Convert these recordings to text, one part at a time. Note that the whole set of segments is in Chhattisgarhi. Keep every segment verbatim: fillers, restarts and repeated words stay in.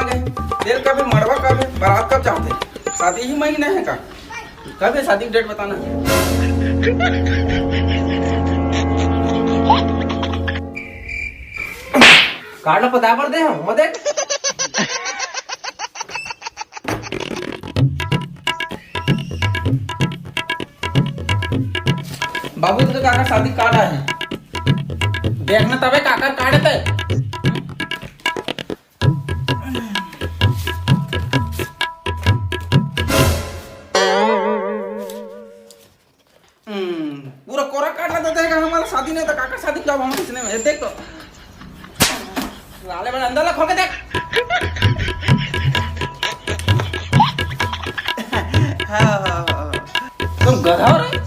तेल कब हे, मड़वा कब हे, बारात कब चाहथे? शादी ही महीना हे का? कब हे शादी के डेट बताना। कार्ड ला पताए बर दे हंव, वो देख। बाबू, तो काकर शादी कार्ड आए हे। देखना तबे काकर कार्ड हे ते। हम्म, पूरा कोरा कार्ड ला देथे का, हमर शादी नहीं तो काकर शादी जाबो हम किसने में, देख तो। साले बड़ा अंदर ला खोल के देख। हाँ, हाँ, हाँ, हाँ। तुम गधा हो रे।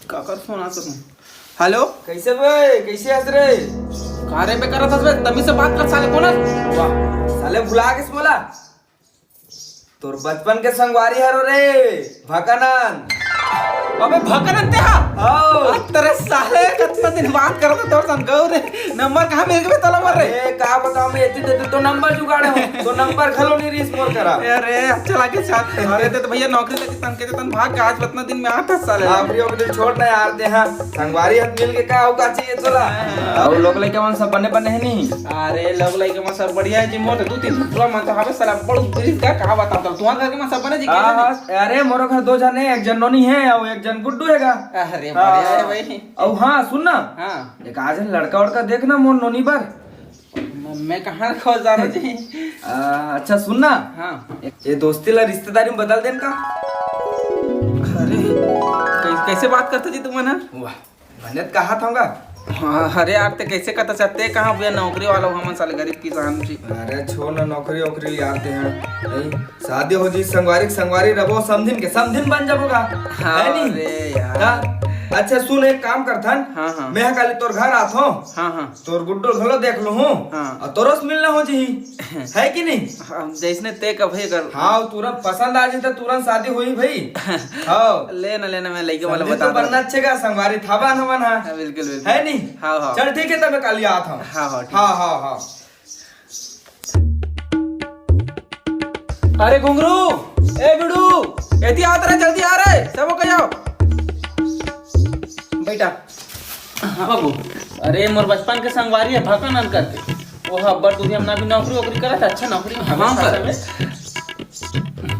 काकर फोन आ सकूं? हेलो? कइसे बे? कइसे हस रे? का रे बे करत हस बे? तमीज से बात कर साले, कोन हस? वाह, साले भुला गेस मोला। तोर बचपन के संगवारी हरो रे, भकनन। अबे भकनन ते हा? हव। अ, तेरे साले, कतना दिन बात करत हंव तोर संग, गऊ रे। नंबर कहाँ मिल गे तोला मोर रे? ए, का बताओं मैं, एती तेती तो नंबर जुगाड़े हंव, तो नंबर घलो नइ रिहिस मोर करा। अरे, अच्छा लागे साथ। अरे, ते तो भैया नौकरी लगे तन के तन भाग के आज अतना दिन में आत हस साले। नौकरी वोकरी छोड़ ना यार, ते हा संगवारी हत मिल के का अउ का चाहिए तोला? अउ लोग लइका मन सब बने बने हे नी? अरे, लोग लइका मन सब बढ़िया हे जी, मोर तो दू तीन टुरा मन तो हवे साला, बड़ू बिरिस का, का बताओं तो, तुम्हार घर के मन सब बने जी, हाँ, हाँ, अरे, मोरो घर दो झन हे, एक झन नोनी हे अउ एक झन गुड्डू हे गा। अरे, हाँ, बढ़िया हे भाई। अउ हाँ, सुन ना। हाँ। एक आध झन लड़का वड़का देख ना मोर नोनी बर। म-, मैं कहाँ खोज जा रहा जी? आ, अच्छा सुन ना। हाँ। ये दोस्ती ला रिश्तेदारी में बदल देन का? अरे, कै-, कैसे बात करते जी तुमन ह? वाह, मैंने तो कहा था। हाँ, अरे यार, ते कैसे कहता चाहते, कहाँ भैया नौकरी वाला हो, हमन साले गरीब किसान जी। अरे छोड़ ना, नौकरी वोकरी ले आते हैं। नहीं, शादी हो जी, संगवारी के संगवारी रबो, समधिन के समधिन बन जाबो का? हाँ, है नी? अरे यार। हाँ? अच्छा सुन, एक काम करथन, हाँ, हाँ। मैं काली तोर घर आथो, हाँ, हाँ। तोर गुड्डू घलो देख लूहूं, हाँ। अउ तोरो से मिलना हो जी, है कि नहीं? हाँ, जैसने ते कबे कर। हाँ, तुरंत पसंद आ जाए तो तुरंत शादी होही भाई। हाँ। ले ना, ले ना, मैं लइका वाला संगवारी बता तो बनना अच्छे का, संगवारी था बन हमन हा। हाँ, बिल्कुल, बिल्कुल। है नहीं? हाँ, हाँ। चल ठीक है, तब मैं काली आथो। हाँ, हाँ, ठीक। हाँ, हाँ, हाँ। अरे घुंगरू, ए बिड़ू, एती आ रे, जल्दी आ रे, सबो कहियो। बैठा। हाँ बाबू। अरे मोर बचपन के संगवारी हे भकनन करके, वो ह अब्बड़ दूधिया मन अभी नौकरी वोकरी करत हे, अच्छा नौकरी में हवे हाँ, साला सर। में।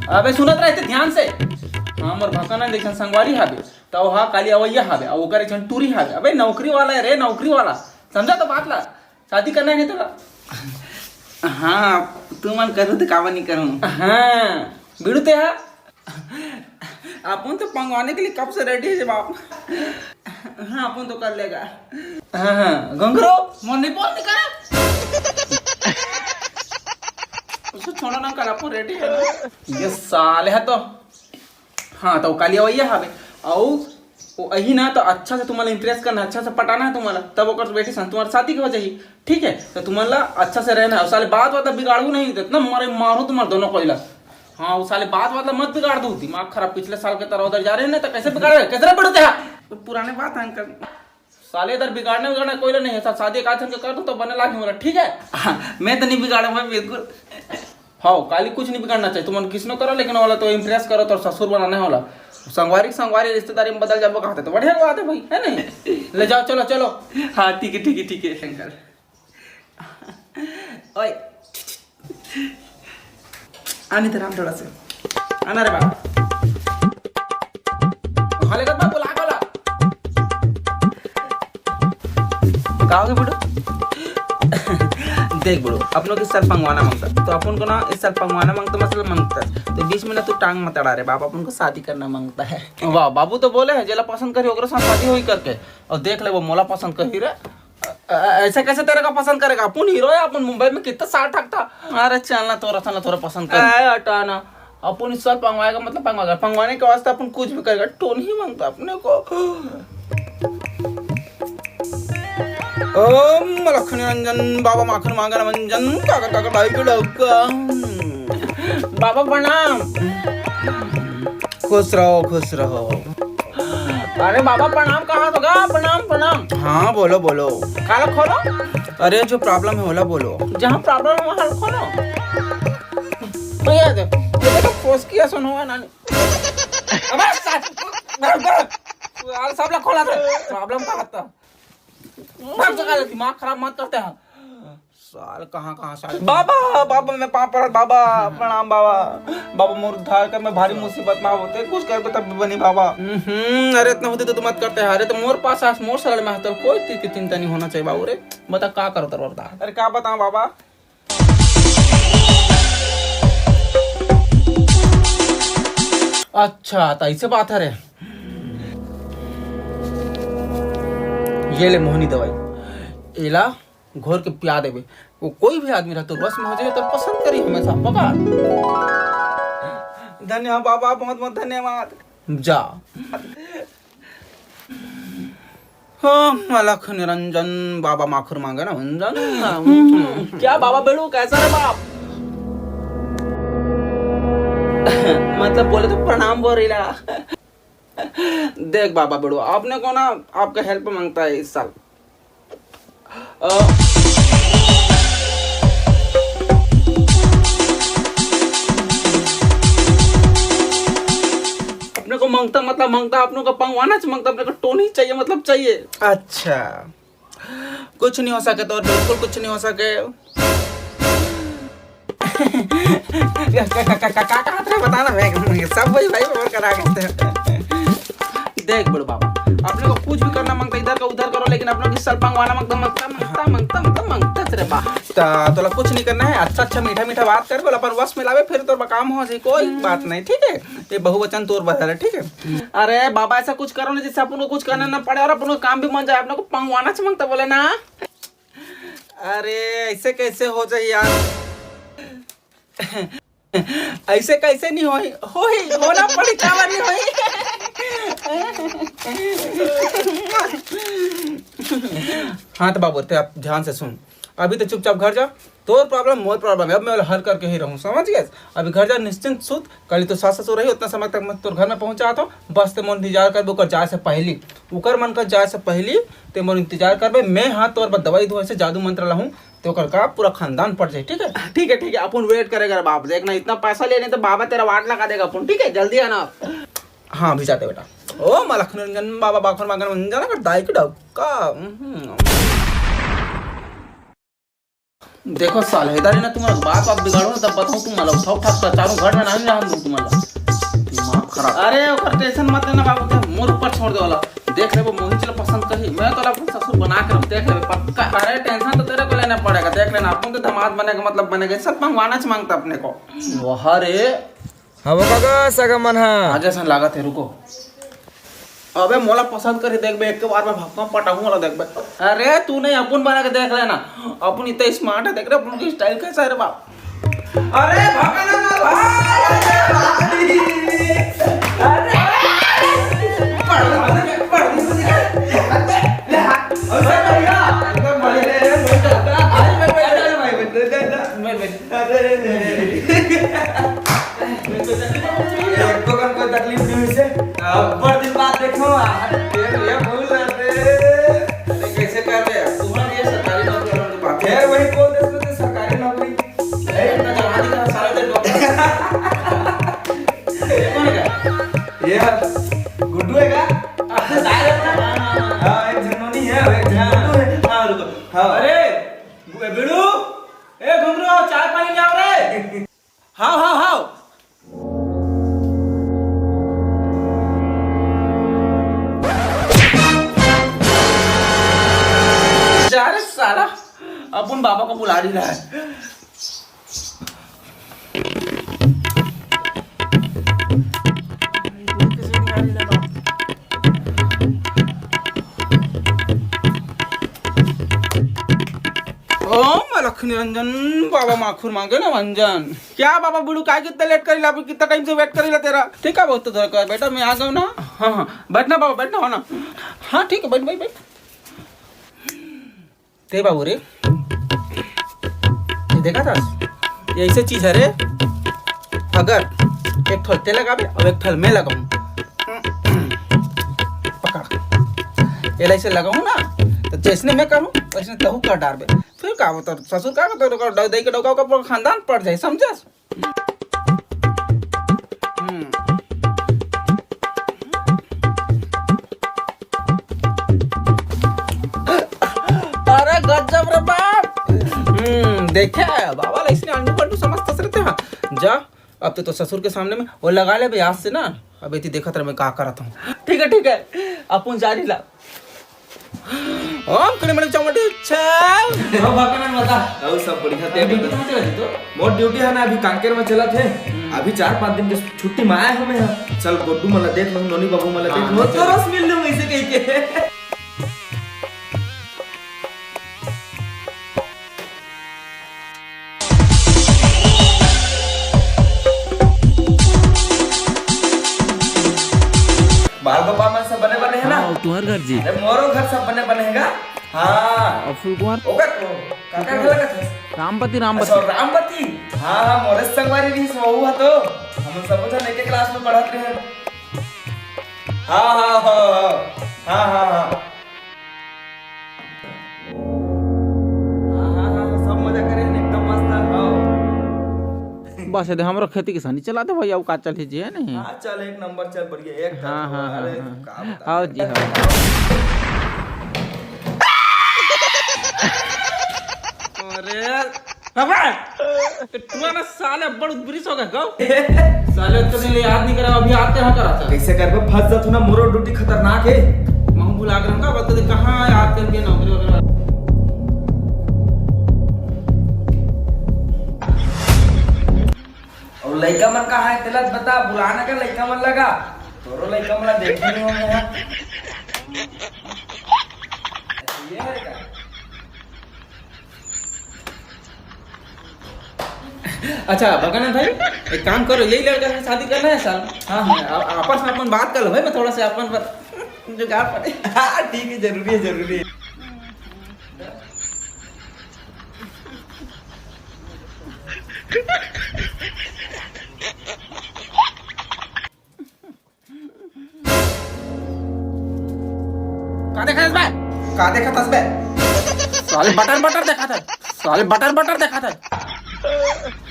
अबे सुनत रह ते ध्यान से। हाँ, मोर भकनन एक झन संगवारी हवे, त वो ह काली अवैया हवे, अउ ओकर एक झन टूरी हवे। अबे नौकरी वाला हे रे, नौकरी वाला, समझा तो बात ला। शादी करना हे नहीं तोला? हाँ, तुमन करो तो काबर नहीं करूँ। हाँ, बिड़ू ते हा? अपन तो पंगवाने के लिए कब से रेडी हे जब आप। हाँ, अपन तो कर लेगा। हाँ, हाँ, घुंगरू। मोर नहीं बोल, नहीं करा। उसको छोड़ो ना, कर, अपन रेडी हे। ये साले हा तो। हाँ, तो काली अवैया हवे। अउ वो अही ना, तो अच्छा से तुम्हारा impress करना, अच्छा से पटाना हे तुम्हारा, तब ओकर से बेटी सन तुम्हारा शादी के हो जाही। ठीक है, तो तुम्हारा अच्छा से रहना हे। अउ साले बात बात बिगाड़ू नहीं, तो इतना मारे मारो तुम्हारा दोनों कोई ला। हाँ, वो साले बात बात ला मत बिगाड़ दू, दिमाग खराब। पिछले साल के तरह उधर जा रहे हैं ना, तो कैसे बिगाड़े, कैसे रे बिड़ू ते हा? पुराने बात है अंकल। साले इधर बिगाड़ने बिगाड़ने कोई नहीं है, सब शादी एक आध झन के कर दो तो बने लागे मोला, ठीक है? हाँ, मैं तो नहीं बिगाड़ूंगा बिल्कुल। हाँ, काली कुछ नहीं बिगाड़ना चाहिए, तुमन किसनो करो, लेकिन वाला तो impress करो, तो ससुर बनाने वाला। संगवारी के संगवारी रिश्तेदारी में बदल जाबो कहते तो बढ़िया बात है भाई, है नहीं? ले जाओ, चलो, चलो। हाँ, ठीक है, ठीक है, ठीक है। अंकल। ओए। आने दे राम थोड़ा से। आना रे बाबा। हाले कर बाबू, लाग वाला। का हो गया बेटू? देख बेटू, अपन लोग इस साल पंगवाना मांगता, तो अपन को ना इस साल पंगवाना मांगता, मतलब मांगता, तो बीच में ना तू टांग मत अड़ा रे बाप, अपन को शादी करना मांगता है। वाह, बाबू तो बोले हैं, जेला पसंद करी ओकरे साथ शादी होई करके, और देख ले वो मोला पसंद करी रे। अ-, अ-, ऐसा कैसे तेरे को पसंद करेगा? अपन हीरो है, अपन मुंबई में कितना साल थकता। अरे चल ना, तोरा था ना, तोरा पसंद कर। अरे हटा ना, अपन इस साल पंगवाएगा, मतलब पंगवाएगा, पंगवाने के वास्ते अपन कुछ भी करेगा, टोन ही मांगता अपने को। ओम लक्ष्मी रंजन बाबा माखन मांगन मंजन, काकर काकर भाई के डौका। बाबा प्रणाम। खुश रहो, खुश रहो। अरे बाबा, प्रणाम। कहाँ तो गा? प्रणाम, प्रणाम। हाँ, बोलो, बोलो। काला खोलो। अरे, जो problem है, ओला बोलो। जहाँ problem है, वहाँ खोलो। तो ये दे, ये देखो, पोस किया सुनो है ना। अबे, साथ, यार, सब लोग खोला था। Problem का था? भाग, जगह ले, दिमाग खराब मत करते हैं। साल कहाँ, कहाँ साल। बाबा, बाबा, मैं पाँव पड़त, बाबा, प्रणाम बाबा। बाबा, मोर उद्धार कर, मैं भारी मुसीबत में होते, कुछ कर दे तब भी बनी बाबा। हम्म, अरे इतना होते तो तुम मत करते, अरे तो मोर पास आस, मोर शरण में हतो, कोई चीज की चिंता नहीं होना चाहिए बाबू रे। बता का करो तरवर दा। अरे का बताऊं बाबा? अच्छा, तो ऐसे बात है रे। ये ले मोहनी दवाई, एला घोर के पिया देबे। वो कोई भी आदमी रह, तोर वश में हो जाए, तोर पसंद करी हमेशा। पकड़। धन्यवाद बाबा, बहुत बहुत धन्यवाद। जा। हाँ, अलख निरंजन बाबा माखुर मांगे ना मंजन। हम्म, क्या बाबा बेड़ू, कैसा रे बाप? मतलब बोले तो प्रणाम बोल रही ला। देख बाबा बेड़ू, आपने को ना आपका help मांगता है इस साल। अ, अपने को मांगता, मतलब मांगता, अपने को पंगवाना च मांगता, अपने को टोनी चाहिए, मतलब चाहिए। अच्छा, कुछ नहीं हो सके तो, बिल्कुल कुछ नहीं हो सके। का, का, का, का, का, का, बता ना, मैं, मैं सब वही भाई और करा के। देख बड़ू बाबा, अपने को कुछ भी करना मांगता, इधर का उधर करो, लेकिन अपने को इस साल पंगवाना मांगता, मांगता, मांगता, मांगता, मांगता, मांगता तेरे बा। ता, तोला कुछ नहीं करना है, अच्छा, अच्छा, मीठा, मीठा बात कर, बोला, पर वश में लावे, फिर तोर काम हो जाए, कोई बात नहीं, ठीक है? ये बहुवचन तोर बदल है, ठीक है? अरे बाबा, ऐसा कुछ करो ना, जिससे अपन को कुछ करना ना पड़े और अपन को काम भी बन जाए। अपने को पंगवाना च मांगता बोले ना। अरे, ऐसे कैसे हो जाए यार? ऐसे कैसे नहीं होई? होई, होना पड़ी, काबर नहीं होई? हाँ तो बाबू, ते आप ध्यान से सुन, अभी तो चुपचाप घर जा, तोर problem मोर problem है, अब मैं ओला हल करके ही रहूँ, समझ गए? अभी घर जा, निश्चिंत सुत, कल तो सास ससुर रही, उतना समय तक मैं तोर घर में पहुँचा तो बस ते मोर इंतजार करबे ओकर जाए से पहली, ओकर मन कर जाए से पहली ते मोर इंतजार करबे। मैं हाँ तोर बर दवाई धोए से जादू मंत्र लाहूँ, तो ओकर का पूरा खानदान पट जाए, ठीक है? ठीक है, ठीक है, अपन wait करेगा रे बाप। देखना, इतना पैसा लेने तो बाबा तेरा वाट लगा देगा अपन, ठीक है? जल्दी आना। हाँ, अभी जाते बेटा। ओ, मलख निरंजन बाबा बाखर मांगन मंजन कर दाई के डबका। हम्म। देखो साले, इधर ही ना तुम्हारा बात, बात बिगाड़ो ना, तब बताऊँ तुम्हारा। उठाओ, उठा, उठा, चारों घर में नाम रहन दूँ तुम्हारा। दिमाग खराब। अरे, ओकर tension मत लेना बाबू, ते मोर ऊपर छोड़ दे वाला। देख लेबो, मोहित ला पसंद करी, मैं तो अपन ससुर बना के रख, देख लेबे पक्का। अरे, tension तो तेरे को लेना पड़ेगा, देख लेना, अपन तो दामाद बनेगा, मतलब बनेगा, सब मंगवाना च मांगता अपने को। वाह रे। हाँ, वो काका, सगा मन हा। आगे सन लागत है, रुको। अबे, मोला पसंद करी, देखबे, एक बार में भक्का पटाहूं वाला देखबे। अरे, तू नहीं, अपन बना के देख लेना, अपन इतना smart है, देख रहे, अपन की style कैसा है रे बाप। अरे भगवान, अरे भाई, अरे, पढ़, पढ़, पढ़, अरे भैया, एकदम बढ़िया है, भाई, भाई, भाई, भाई, भाई, भाई, भाई, अरे, एको कन कोई तकलीफ नहीं हुई से। अब्बड़ दिन बाद देखो, आ, ये, ये बोल रहे थे। अरे, कैसे कर रहे हैं? तुम्हारे लिए सरकारी नौकरी वालों की बात है। फिर वही बोल देते थे, सरकारी नौकरी। ए, इतना जमा दिखा, सारा दिन डॉक्टर। ये कौन है? ये गुड्डू है क्या? हाँ, हाँ, हाँ, हाँ। हाँ, एक झन नोनी है, एक झन गुड्डू है। हाँ, रुको। हाँ। अरे, बे-, बेड़ू, ए घुंगरू, चाय पानी ले आओ रे। हाव, हाव, हाव। जा रे साला, अपन बाबा को बुला रही है। ओम अलख निरंजन, बाबा माखुर मांगे ना मंजन। क्या बाबा बुड़ू, काय कितना लेट करी ला, अभी कितना टाइम से वेट करी ला तेरा। ठीक है, बहुत तो धर कर बेटा, मैं आ गया ना। हाँ, हाँ, बैठना बाबा, बैठना हो ना। हाँ, ठीक है, बैठ, बैठ, बैठ। ते बाबू रे, ये देखा था, ये ऐसे चीज है रे, अगर एक ठल ते लगाबे और एक ठल मैं लगाऊं, पकड़, एला ऐसे लगाहूं ना, तो जैसने मैं करूं, वैसने तहू कर डारबे। फिर का होता, ससुर का होता, दई के डौका का पूरा खानदान पड़ जाए, समझस? हम्म। अरे गजब रे बाप। हम्म, देखे बाबा, ऐसने अंडू बंडू समझता रहते हैं। जा, अब तो, तो ससुर के सामने में वो लगा ले बे, आज से ना, अब एती देखत रह मैं का करत हूँ। ठीक है, ठीक है, अपन जारी ला। ओम कने मने चमटी छा। हो भगवान बता। अउ सब बढ़िया, ते अभी बता। कहाँ चला जी तो? मोर ड्यूटी है ना, अभी कांकेर में चलत हे। हम्म। अभी चार पाँच दिन के छुट्टी में आए हमें यहाँ। चल गोड्डू मला देख लो, नोनी बाबू मला हाँ, देख लो। चल। तरस मिल लो वैसे कह के। बाल गोपाल मन सब बने बने हे ना? हाँ, तुम्हार घर जी। अरे मोरो घर सब बने बने हे गा। हाँ। और फूल कुमार? ओकर को, काकर घर लगत हे? रामपति, रामपति। अच्छा, रामपति। हाँ, हाँ, मोरे संगवारी रहिस, वहू ह तो। हम सब झन एके क्लास में पढ़त रहे। हाँ, हाँ, हाँ, हाँ। हाँ, हाँ, हाँ, हाँ, सब मजा करे हन, एकदम मस्त, हाँ। बस, ये दे, हमरो खेती किसानी चला दे भाई, अउ का चलही जी, है नहीं? हाँ, चल, एक नंबर चल, बढ़िया, एक हाँ, नंबर, हाँ, हाँ, अरे, हाँ। का बता। आओ जी, आओ। अरे, अबे! ए, टुआ ना साले बड़ उद्बृस हो गए, गौ। साले इतने दिन ले याद नहीं करा, अभी याद कहाँ करा था? कैसे करबे, फंस जात हो ना, मोरो ड्यूटी खतरनाक है। महू भुला के रहूंगा, बता दे कहाँ याद करके नौकरी वगैरह। और लइका मन कहाँ है, तेला बता, बुलाना का लइका मन लगा, तोरो लइका मन ला देखे नहीं होंगे यहाँ। ये है का? अच्छा, भगवानंद भाई, एक काम करो, यही लड़का से शादी करना है साल। हाँ, हाँ, आ-, आपस में अपन बात कर लो भाई, मैं थोड़ा सा अपन पर जुगाड़ पड़े। हाँ, ठीक है, जरूरी है, जरूरी है। का देखत हस बे? का देखत हस बे? साले बटर बटर देखत हे। साले बटर बटर देखत हे।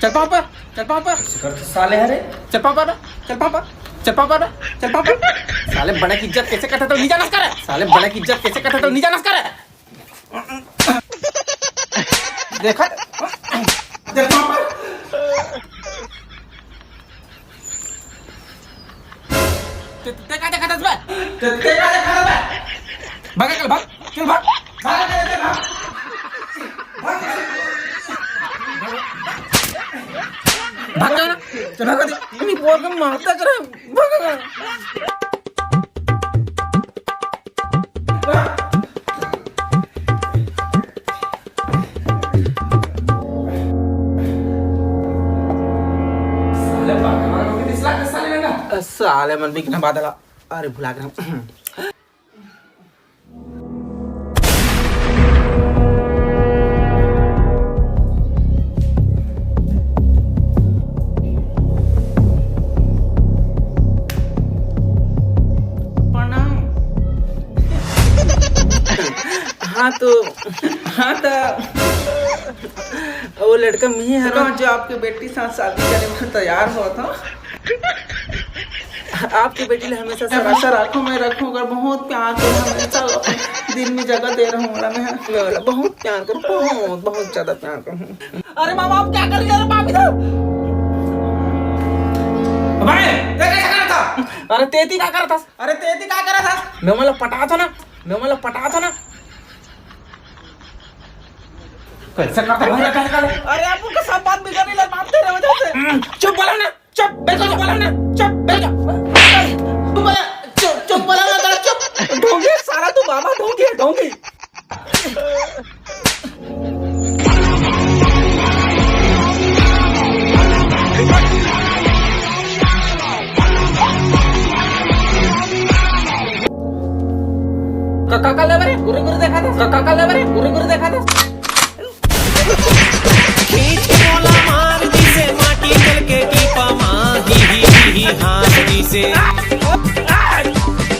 चल पाँव पर, चल पाँव पर। ऐसे करत साले हरे। चल पाँव पर, चल पाँव पर, चल पाँव पर, चल पाँव पर। साले बड़े की इज्जत कैसे करत हे तो नी जानस का रे। साले बड़े की इज्जत कैसे करत हे तो नी जानस का रे। देखा? देखा पर? ते, ते का देखत हस बे? ते, ते का देखत हस बे? भाग, चल, भाग, चल, भाग। भाग, चल, चल, भाग। भाग, चल। भाग, चल ना। चल, भाग, चल। नहीं, बोल के मारता चला। भाग, चल। साले पागल वाला लोग दिसला के साले लंगा। साले मन बिकना बादला। अरे भुला गया। प्रणाम। हाँ तो, हाँ तो, वो लड़का मिही हरा जो आपके बेटी साथ शादी करे बर तैयार होत हे। आपके बेटी ला हमेशा सरासर आंखों में रखूं, अगर बहुत प्यार करूं, हमेशा अपन दिल में जगह दे रहूं, ओला मैं, मैं ओला बहुत प्यार करूं, बहुत, बहुत ज्यादा प्यार करूं। अरे मामा, आप क्या कर रहे हो? अरे बाप इधर। अबे, ये कैसे करत हस? अरे तेती का करत हस? अरे तेती का करत हस? मैं ओमन ला पटात हों ना, मैं ओमन ला पटात हों ना। कैसे करत हस? अरे आप उनका सब बात बिगड़ नहीं ले, मानते रहे वजह से। हम्म, चुप बोलो ना, चुप, बिल्कुल चुप बोलो ना, चुप, बिल्कुल। चुप बोला, चुप, चुप बोला ना, चुप। ढोंगी साला तू बाबा ढोंगी है, ढोंगी। का, का, का ले बरे? गुरे, गुरे देखा था। का, का, का ले बरे? गुरे, गुरे देखा था। खींच के मोला मार दिसे माटी तल के टीपा मा, ही, ही, ही, ही, हाथ दिसे।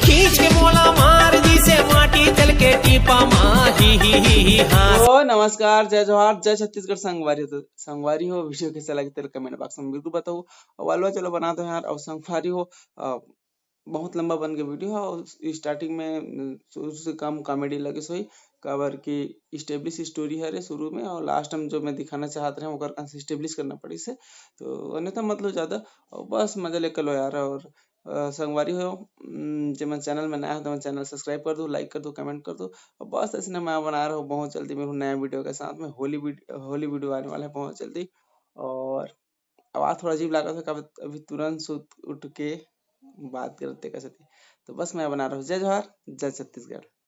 खींच के मोला मार दिसे माटी तल तो नमस्कार, जय जोहार, जय छत्तीसगढ़ संगवारी हो। तो संगवारी हो, वीडियो कैसा लगे तेला कमेंट बॉक्स में बिल्कुल बताओ। और वालवा चलो बनाते हैं यार। और संगवारी हो, अ, बहुत लंबा बन के वीडियो है और स्टार्टिंग में, अम, शुरू से कम कॉमेडी लगे सोई, काबर कि एस्टेब्लिश स्टोरी हरे शुरू में और लास्ट में जो मैं दिखाना चाहत रहे ओकर कस एस्टेब्लिश करना पड़ी से। तो अन्यथा मतलब ज़्यादा, और बस मजा लेकर लो यार। और अ, संगवारी हो, उम, जेमन चैनल में नया हो, तेमन चैनल सब्सक्राइब कर दो, लाइक कर दो, कमेंट कर दो। और बस ऐसने मैं बना रहा हूँ बहुत जल्दी मेरे नया वीडियो के साथ में। होली वीड-, होली वीडियो आने वाला है बहुत जल्दी। और आवाज़ थोड़ा अजीब लगा था, काबर अभी तुरंत सुत उठ के बात करते कैसे थे। तो बस मैं बना रहा हूँ। जय जोहार, जय छत्तीसगढ़।